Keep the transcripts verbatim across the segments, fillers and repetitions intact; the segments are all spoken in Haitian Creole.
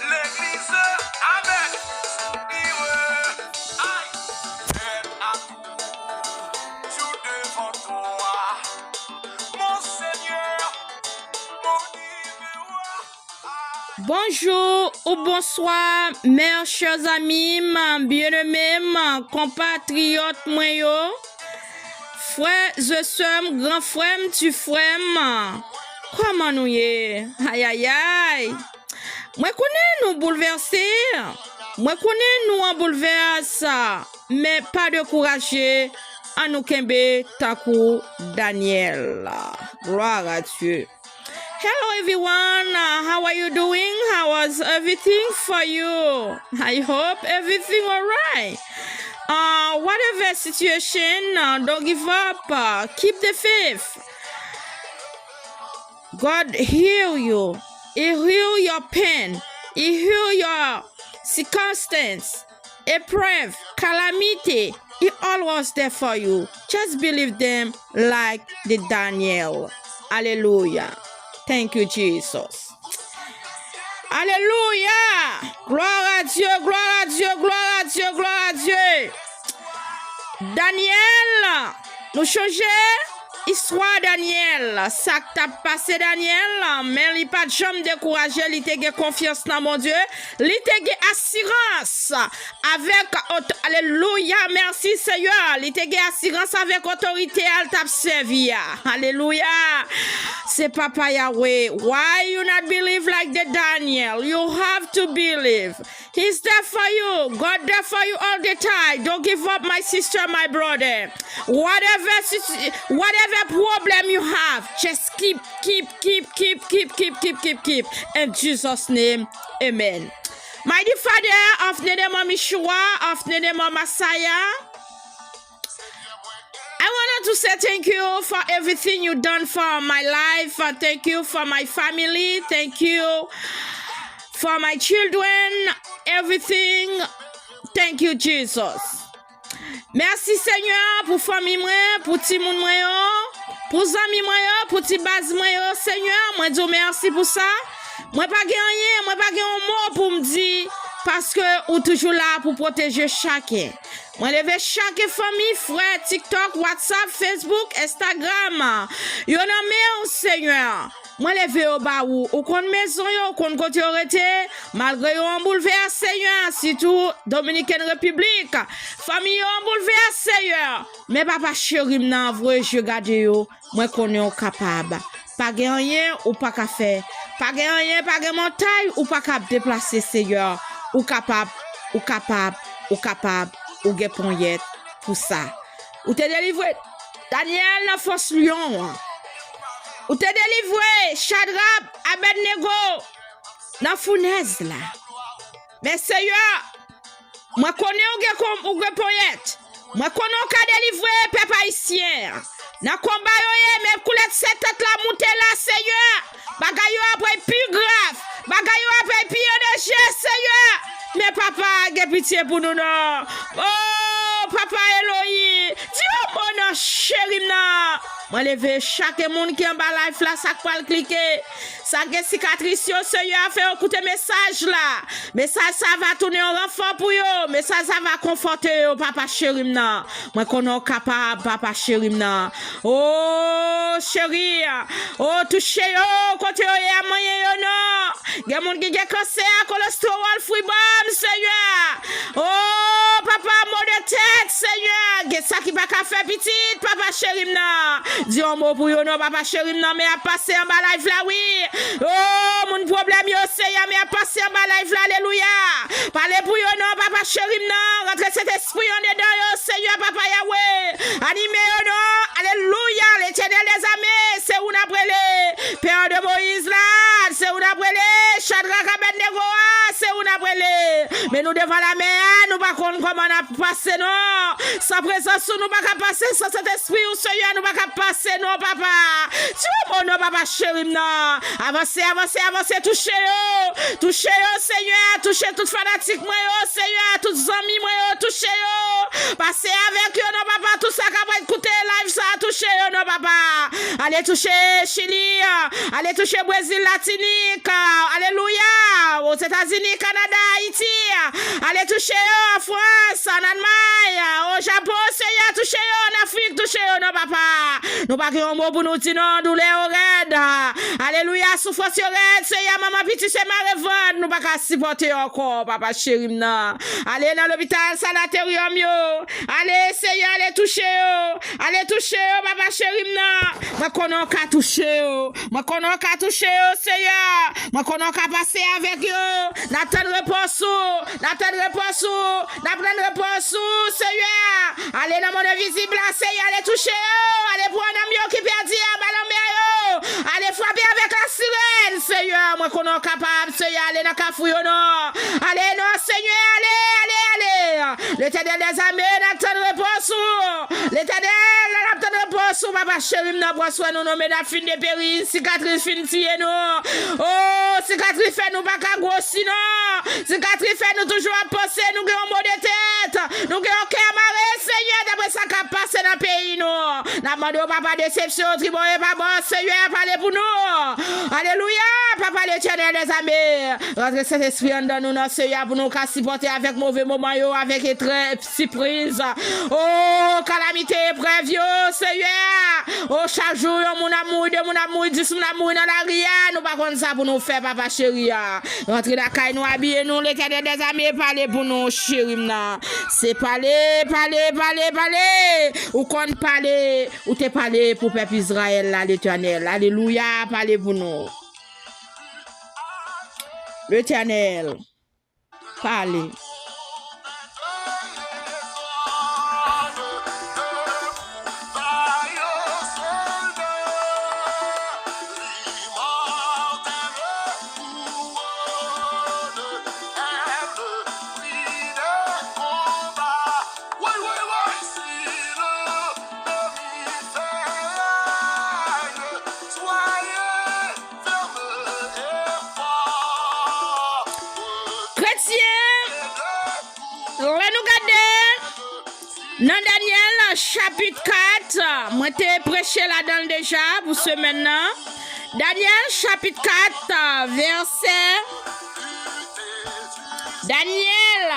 Legliz avèk Seyè, ay, prèt a toujou devan twa. Mon Seigneur, mon Dieu, ay. Bonjou ou bonswa, mes chers amis, byeneme m, konpatriyòt mwen yo, frè e sè m, gran frè m, ti frè m, kòman nou ye? Ayayay! Mwen konnen nou boulvèse, mwen konnen nou an boulvès, men pa dekouraje, ann nou kenbe tankou Danyèl. Gloire à Dieu. Hello everyone, uh, how are you doing? How was everything for you? I hope everything alright. Uh, whatever situation, uh, don't give up. Uh, keep the faith. God hear you. He hear your pain. He hear your circumstance. Eprèv, kalamite, He always there for you. Just believe them like the Daniel. Alelouya. Thank you, Jesus. Alelouya. Gloire à Dieu, gloire à Dieu, gloire à Dieu, gloire à Dieu. Daniel, nou chonje istwa Daniel, sa k t ap pase Daniel, men li pa t janm dekouraje, li te gen konfyans nan Bondye, li te gen asirans avèk, ot-, alelouya, mèsi Seyè, li te gen asirans avèk otorite a l t ap sèvi a. Alelouya. Se Papa Yahweh. Why you not believe like the Daniel? You have to believe. He's there for you. God there for you all the time. Don't give up, my sister, my brother. Whatever situ-, whatever problem you have, just keep, keep, keep, keep, keep, keep, keep, keep, keep. In Jesus' name, amen. My dear Father, of the name of Yeshua, of the name of Messiah, I wanted to say thank you for everything you done for my life. Uh, thank you for my family. Thank you for my children. Everything. Thank you, Jesus. Mèsi, Senyè, pou fanmi mwen, pou timoun mwen yo, pou zanmi mwen yo, pou ti baz mwen yo, Senyè, mwen di w mèsi pou sa. Mwen pa gen anyen, mwen pa gen yon mo pou m di, paske ou toujou la pou pwoteje chaken. Mwen leve chaken fanmi, frè, TikTok, WhatsApp, Facebook, Instagram, yo nan men w, Senyè. Mwen leve yo ba ou. Ou konn mezon yo, ou konn kote yo rete. Malgre yo an boulvès, Senyè, sitou Dominiken Repiblik. Fanmi yo an boulvès, Senyè. Men papa cheri m nan, voye je gade yo. Mwen konnen ou kapab. Pa gen anyen ou pa ka fè. Pa gen anyen, pa gen montay ou pa ka deplase, Senyè. Ou kapab, ou kapab, ou kapab, ou gen ponyèt pou sa. Ou te delivre Danyèl nan fòs lyon an. Ou te delivre Chadrak, Abèdnego nan founèz la. Men Senyè, mwen konnen ou gen kon-, ou gen ponyèt. Mwen konnen ou ka delivre pèp ayisyen an. Nan konba yo ye, men koulèt sèt tèt la moute la, Senyè. Bagay yo ap vin pi grav. Bagay yo ap vin pi an danje, Senyè. Men papa, gen pitye pou nou non. O papa Eloyi, di yon mo non cheri m nan. Mwen leve chaken moun ki anba live la, sa k pral klike. Sa gen sikatris yo, Senyè, fè yo koute mesaj la. Mesaj sa va tounen yon ranfò pou yo. Mesaj sa va konfòte yo, papa cheri m nan. Mwen konnen w kapab, papa cheri m nan. O cheri, o touche yo kote yo ye a, manyen yo non. Gen moun ki gen kansè a, kolestwowòl, fribòm, Senyè. O papa, mo de tèt, Senyè. Gen sa ki pa ka fè pitit, papa cheri m nan. Di yon mo pou yo non, papa cheri m nan, men ap pase anba live la, wi. O, moun pwoblèm yo, Senyè, men ap pase anba live la, alelouya. Pale pou yo non, papa cheri m nan, rantre Sentespri andedan yo, Senyè, papa Yahweh. Anime yo non, alelouya, Letènèl dèzame, se ou n ap rele. Pè de Moyiz la, se ou n ap rele. Chadrak, Abèdnego a, se ou n ap rele. Men nou devan lamè a, nou pa konn kòman n ap pase non. San prezans ou, nou pa ka pase. San Sentespri ou, Senyè, nou pa ka pase non, papa. Di yon mo non, papa cheri m nan. Avanse, avanse, avanse, touche yo. Touche yo, Senyè. Touche tout fanatik mwen yo, Senyè. Tout zanmi mwen yo, touche yo. Pase avèk yo non, papa. Tout sa k ap koute live sa, touche touche yo non, papa. Ale touche Chili, ale touche Brezil, Latinik, alelouya, Ozetazini, Kanada, Ayiti. Ale touche yo an Frans, an Almay, o Japon, Senyè, touche yo an Afrik, touche yo non, papa. Nou pa gen yon mo pou nou di non, doulè yo rèd. Alelouya, soufrans yo rèd, Senyè, manman piti se mare vant, nou pa ka sipòte yo ankò, papa cheri m nan. Ale nan lopital, sanateryòm yo. Ale, Senyè, ale touche yo. Ale touche yo, papa cheri m nan. Mwen konnen w ka touche yo. Mwen konnen w ka touche yo, Senyè. Mwen konnen w ka pase avèk yo. N ap tann repons ou. N ap tann repons ou. N ap tann repons ou, Senyè. Ale nan mond envizib la, Senyè. Ale touche yo. Ale pran nanm yo ki pèdi anba lanmè yo. Ale frape avèk lasirèn, Senyè. Mwen konnen w kapab, Senyè. Ale nan kafou yo non. Ale non, Senyè. Ale, ale, ale. Letènèl dèzame, n ap tann repons ou. Letènèl, n ap tann repons ou, papa cheri m nan, pran swen nou non, men n ap fin deperi, sikatris fin tiye nou. O, sikatris fè nou pa ka gwosi non. Sikatris fè nou toujou ap panse, nou gen yon mo de tèt. Nou gen yon kè mare, Senyè, dapre sa k ap pase nan peyi nou. N ap mande w, papa, desepsyon, tribò e pa bò, Senyè, pale pou nou. Alelouya, papa Letènèl dèzame. Rantre Sentespri anndan nou nan, Senyè, pou nou ka sipòte avèk move moman yo, avèk etrè, sipriz. O, kalamite, eprèv yo, Senyè. O, chak jou, yon moun ap mouri, de moun ap mouri, dis moun ap mouri nan lari a. Nou pa konn sa pou nou fè, papa cheri a. Rantre lakay nou, abiye nou, Letènèl dèzame, pale pou nou, cheri m nan. Se pale, pale, pale, pale. Ou konn pale, ou te pale pou pèp Izrayèl la, Letènèl. Alelouya, pale pou nou. Letènèl, pale. Kretyen, lè nou gade nan Danyèl chapit kat, mwen te preche ladan l deja pou semèn nan. Danyèl chapit kat, vèsè, Danyèl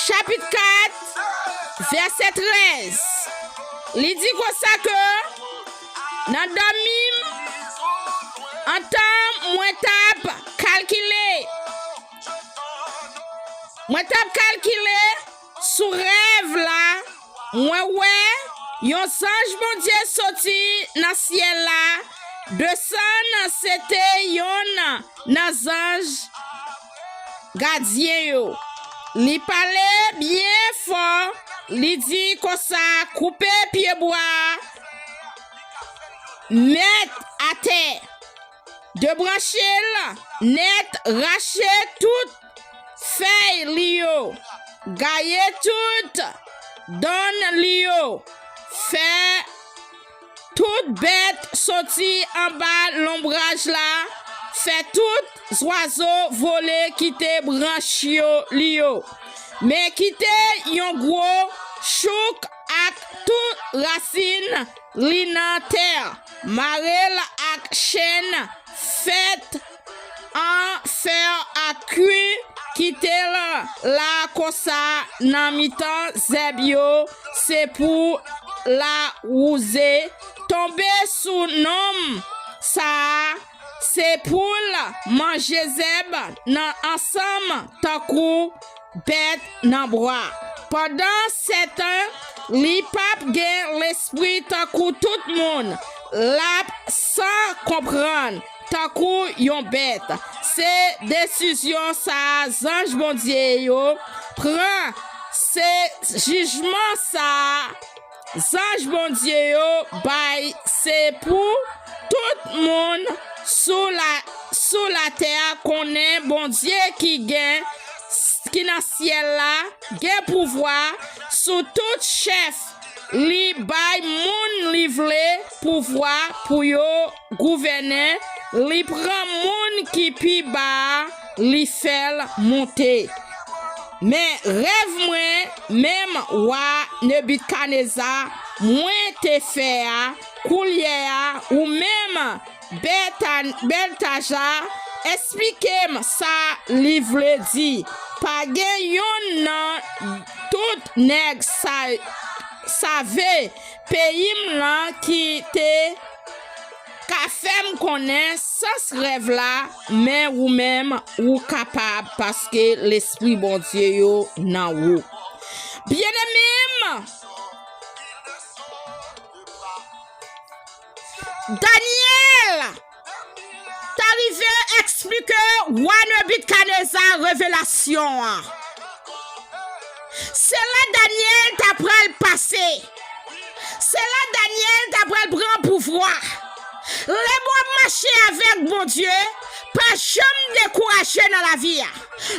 chapit kat, vèsè trèz. Li di konsa ke nan dòmi m, antan mwen t ap kalkile, mwen t ap kalkile sou rèv la, mwen wè yon zanj Bondye soti nan syèl la, desann, se te yonn nan zanj gadyen yo. Li pale byen fò, li di konsa, koupe pyebwa a, met atè, debranche l nèt, rache tout fèy li yo, gaye tout donn li yo, fè tout bèt soti anba lonbraj la, fè tout zwazo vole kite branch yo, li yo. Men kite yon gwo chouk ak tout rasin li nan tè, mare l ak chenn, fèt an fè ak kwi, kite l la konsa nan mitan zèb yo, se pou l wouze, tonbe sou nonm sa a, se pou l manje zèb nan ansanm tankou bèt nan bwa. Pandan sèt an, li p ap gen lespri tankou tout moun, l ap san konprann tankou yon bèt. Se desizyon sa a zanj Bondye yo pran, se jijman sa a zanj Bondye yo bay, se pou tout moun sou la, sou latè a konnen Bondye ki gen, ki nan syèl la, gen pouvwa sou tout chèf. Li bay moun li vle pouvwa pou yo gouvènen. Li pran moun ki pi ba a, li fè l monte. Men rèv mwen, menm wa Nebikadneza, mwen te fè a, koulye a, ou menm, Bèlta-, Bèltaza, esplike m sa li vle di. Pa gen yonn nan tout nèg sa, save peyi m lan ki te ka fè m konnen sans rèv la, men ou menm, ou kapab, paske Lespri Bondye yo nan ou. Byeneme m, Danyèl ta rive eksplike wa Nebikadneza revelasyon an. Se la Danyèl ta pral pase. Se la Danyèl ta pral pran pouvwa. Lè w ap mache avèk Bondye, pa janm dekouraje nan lavi a.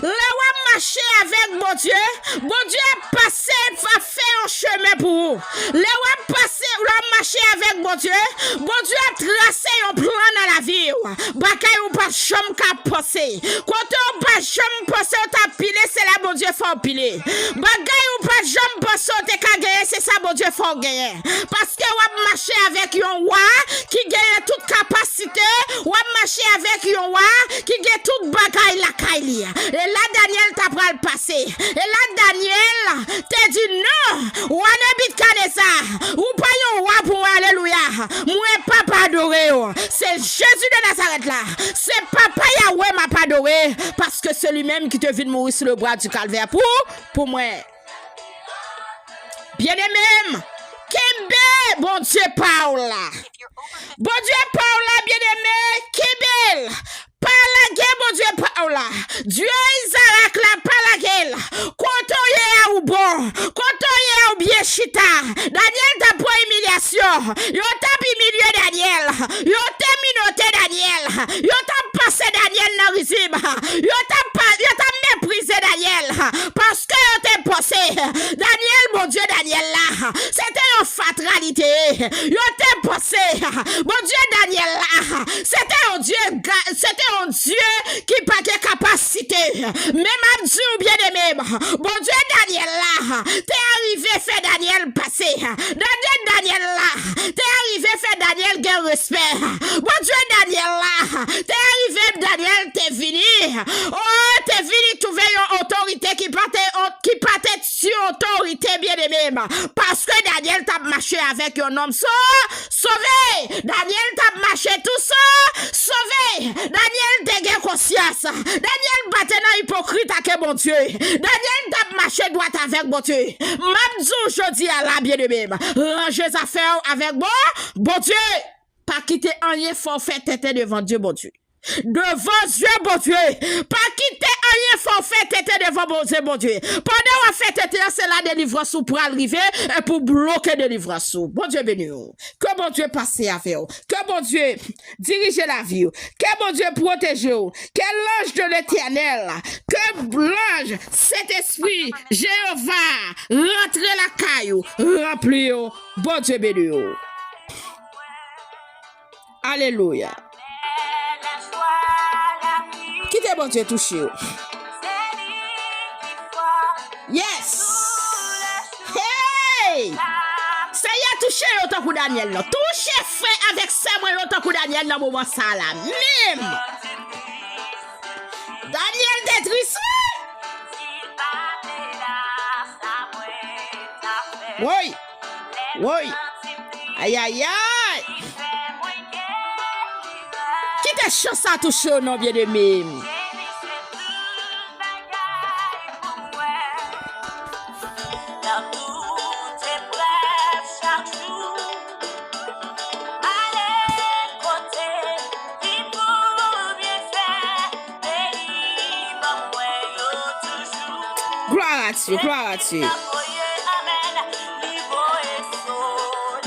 Lè w ap mache avèk Bondye, Bondye ap pase, ap fè yon chemen pou ou. Lè w ap pase, lè w ap mache avèk Bondye, Bondye ap trase yon plan nan lavi w. Bagay ou pa janm ka panse. Kote w pa janm panse w t ap pile, se la Bondye fè w pile. Bagay ou pa janm panse w te ka genyen, se sa Bondye fè w genyen. Paske w ap mache avèk yon wa ki genyen tout kapasite, w ap mache avèk yon wa ki gen tout bagay lakay li. E la Danyèl ta pral pase. E la Danyèl te di, "Non, wa Nebikadneza, ou pa yon wa pou mwen, alelouya. Mwen p ap adore w. Se Jezi de Nazarèt la. Se Papa Yahweh m ap adore, paske se li menm ki te vin mouri sou le bwa di Kalvè pou, pou mwen." Byeneme m, kenbe Bondye pa w la. Bondye pa w la, byeneme, kenbe l. Pa lage Bondye pa w la. Dye Izarak la, pa lage l. Kote w ye a, ou bon. Kote w ye a, ou byen chita. Danyèl t ap pran imilyasyon. Yo t ap imilye Danyèl. Yo te minote Danyèl. Yo t ap pase Danyèl nan rizib. Yo t ap pa-, yo t ap meprize Danyèl. Paske yo te panse Danyèl, Bondye Danyèl la, se te yon fatra li te ye. Yo te panse Bondye Danyèl la, se te yon Dye ga-, se te yon Dye ki pa gen kapasite. Men m ap di w, byeneme m, Bondye Danyèl la te arive fè Danyèl pase. Bondye Danyèl la te arive fè Danyèl gen respè. Bondye Danyèl la te arive, Danyèl te vini. O, te vini twouve yon otorite ki pa te, ki pa te ti otorite, byeneme m. Paske Danyèl t ap mache avèk yon nonm so-, sove. Danyèl t ap mache tou so-, sove. Danyèl te gen konsyans. Danyèl pa te nan ipokrit ak Bondye. Danyèl t ap mache dwat avèk Bondye. M ap di w jodi a la, byeneme m, ranje zafè w avèk bon, Bondye. Pa kite anyen fè w fè tenten devan Dye Bondye. Devan zye Bondye. Pa kite anyen fè w fè tenten devan Bondye, Bondye. Pandan w ap fè tenten an, se la delivrans ou pral rive, e pou bloke delivrans ou. Bondye beni w. Ke Bondye pase avè w. Ke Bondye dirije lavi w. Ke Bondye pwoteje w. Ke lanj de Letènèl, ke lanj Sentespri Jewova rantre lakay ou, ranpli w. Bondye beni w. Alelouya. Kite Bondye touche w. Yes. Hey! Seyè, touche yo tankou Danyèl lan. Touche frè avèk sè mwen yo tankou Danyèl nan moman sa a la menm. Danyèl te tris, wi. Woy. Woy. Ayayay. Kite chans sa touche w non, byeneme m. Glwa a Dye, glwa a Dye.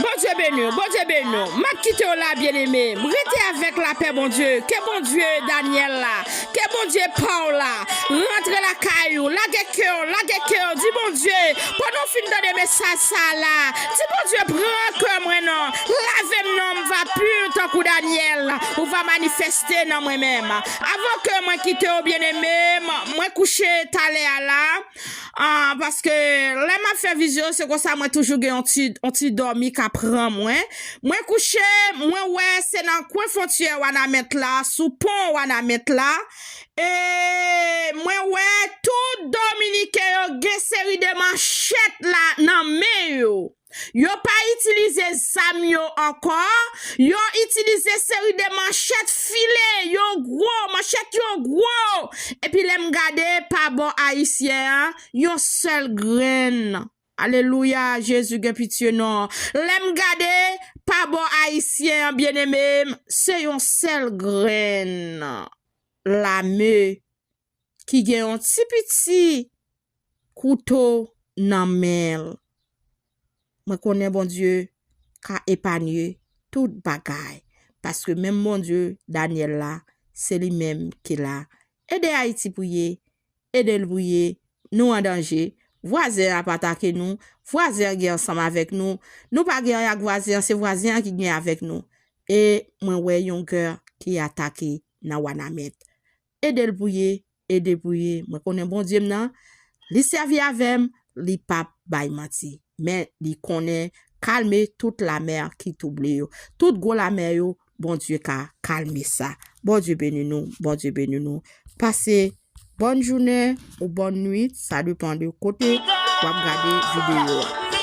Bondye beni w, Bondye beni w. M ap kite w la, byeneme. Rete avèk lapè Bondye. Ke Bondye Danyèl la, ke Bondye pa w la, rantre lakay ou, lage kè w, lage kè w. Di Bondye, pandan w fin tande mesaj sa a la, di Bondye, pran kè mwen non, lave m non, m va pur Tankou Danyèl, ou va manifeste nan mwen menm. Avan ke mwen kite w, byeneme m, mwen kouche talè a la, ah, paske lè m ap fè vizyo, se konsa mwen toujou gen yon ti, yon ti dòmi k ap pran mwen. Mwen kouche, mwen wè se nan kwen fwontyè Wanament la, sou pon Wanament la. E mwen wè tout Dominiken yo gen seri de manchèt la nan men yo. Yo pa itilize zam yo ankò. Yo itilize seri de manchèt file, yo gwo, manchèt yo gwo. Epi lè m gade pa bò ayisyen an, yon sèl grenn. Alelouya, Jezi gen pitye non. Lè m gade pa bò ayisyen an, byeneme m, se yon sèl grenn lame ki gen yon ti piti kouto nan men l. Mwen konnen Bondye ka epanye tout bagay, paske menm Bondye Danyèl la, se li menm ki la. Ede Ayiti priye, ede l priye, nou an danje. Vwazen an ap atake nou, vwazen an gen ansanm avèk nou. Nou pa gen anyen ak vwazen an, se vwazen an ki gen avèk nou. E mwen wè yon gè ki atake nan Wanament. Ede l priye, ede priye. Mwen konnen Bondye m nan, li sèvi avè m, li p ap bay manti. Men li konnen kalme tout lamè ki twouble yo. Tout gwo lamè yo, Bondye ka kalme sa. Bondye beni nou, Bondye beni nou. Pase bòn jounen ou bòn nwit, sa depann de kote w ap gade videyo a.